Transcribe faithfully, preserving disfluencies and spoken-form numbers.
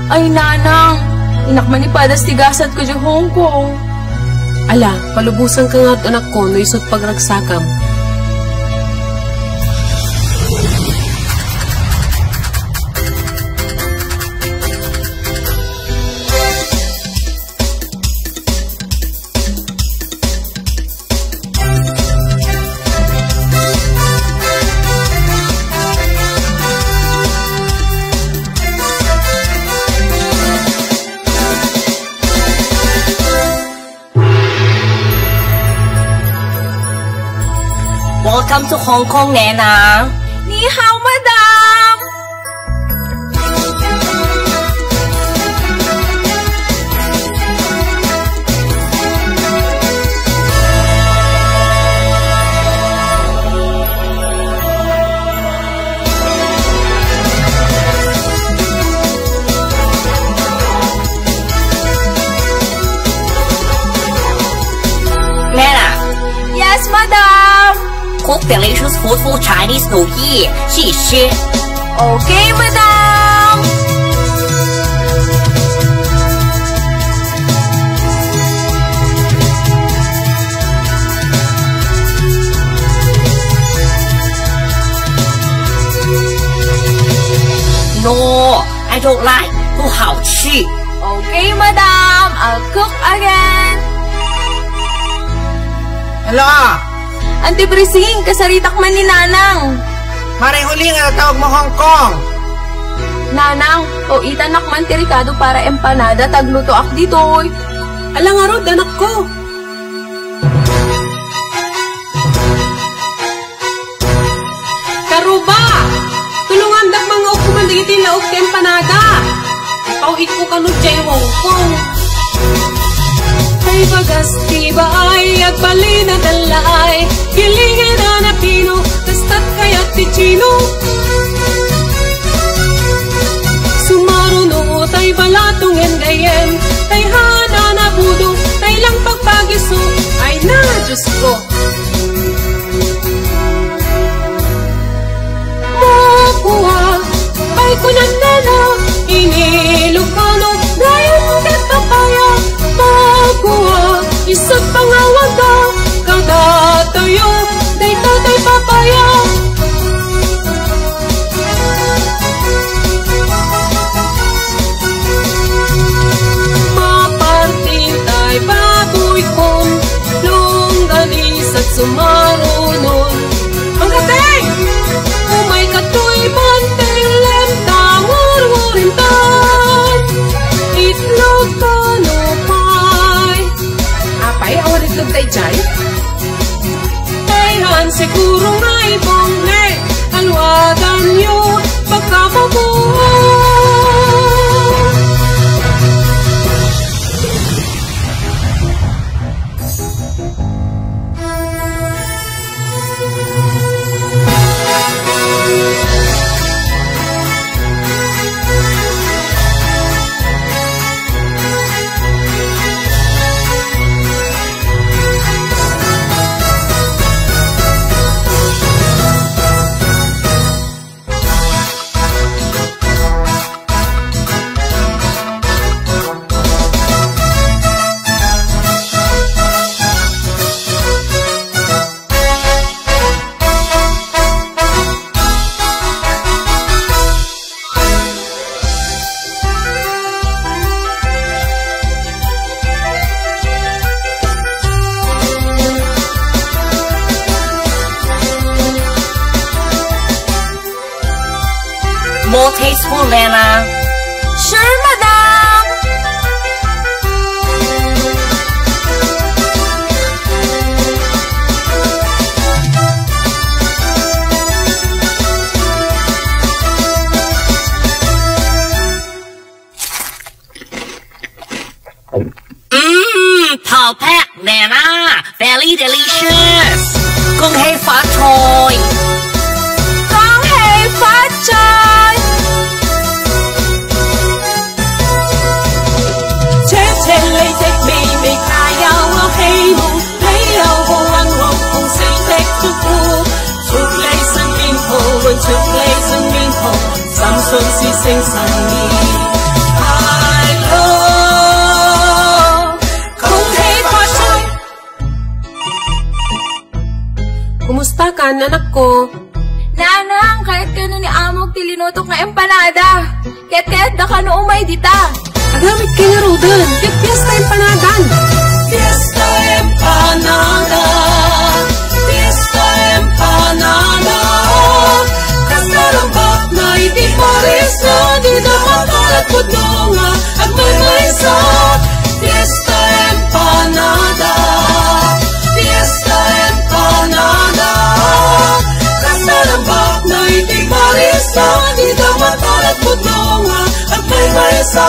Ay, nanang, innak man ipadas ti gasatko idiay Hong Kong. Ala, palubosanka ngarud, anakko, no isut' pagragsakam. Welcome to Hong Kong, Nena. Ni hao, madam. Nena. Yes, madam. Cook delicious food for Chinese New Year. 谢谢. Okay, madam. No, I don't like. 不好吃. Okay, madam. I'll cook again. Hello. Auntie Brising, kasaritak man ni Nanang. Maray uli nga natawag mo Hong Kong. Nanang, o, itanak man ti rekado para empanada, taglutoak ditoy. Ala ngarud, anakko. Karuba, tulongandak mangaukko man dagiti laok ti empanada. Ipawidko kano jay Hong Kong. Ay, bagas ti baay, agbalin a dallaay, gilingin a napino, kasta't kayat ti Chino. Sumaruno tay balatong gayyem, tay hana nabudo, tay lang pagpagiso, ay na, Diyos ko. Makua, ay kunan nena, inilokano, ngayon ket papaya. Makua, isut' pangawagda, kadatayo, dayta tay papaya. Maparti tay baboykon, longganisat sumarunon. Ang kateng! Umay katoy banteng lem ta ngurngurintad. Itlog kano pay. Apay, awan itlog tay jay? Dayhan siguro nga ibong, eh, alwadanyo, pagkamabuo. More tasteful, Lena. Sure, madam. Pack nena, Belly Delicious. Kung hey fat choy. Kung hey fat choy. Check, check, lay, check, may, may, kayaw, oh, hey, mo, hey, oh, oh, ang, oh, kung say, check, tuku. Chuklay, san, min, ho, chuklay, san, min, ho. Samson, si, sing, san, mi. I love Kung hey fat choy. Kumusta kan, anak ko? Nanang, kayat kano ni Amok ti linutok nga empanada. Kayat-kayatda kano umay dita. Agamit kay ngaruden, ket fiesta empanadan. Fiesta empanada, fiesta empanada. Kasarambak na iti paris na di na makalat pudno nga agmaymaysa. Fiesta empanada, fiesta empanada. Kasarambak na iti paris na di na makalat pudno nga agmaymaysa.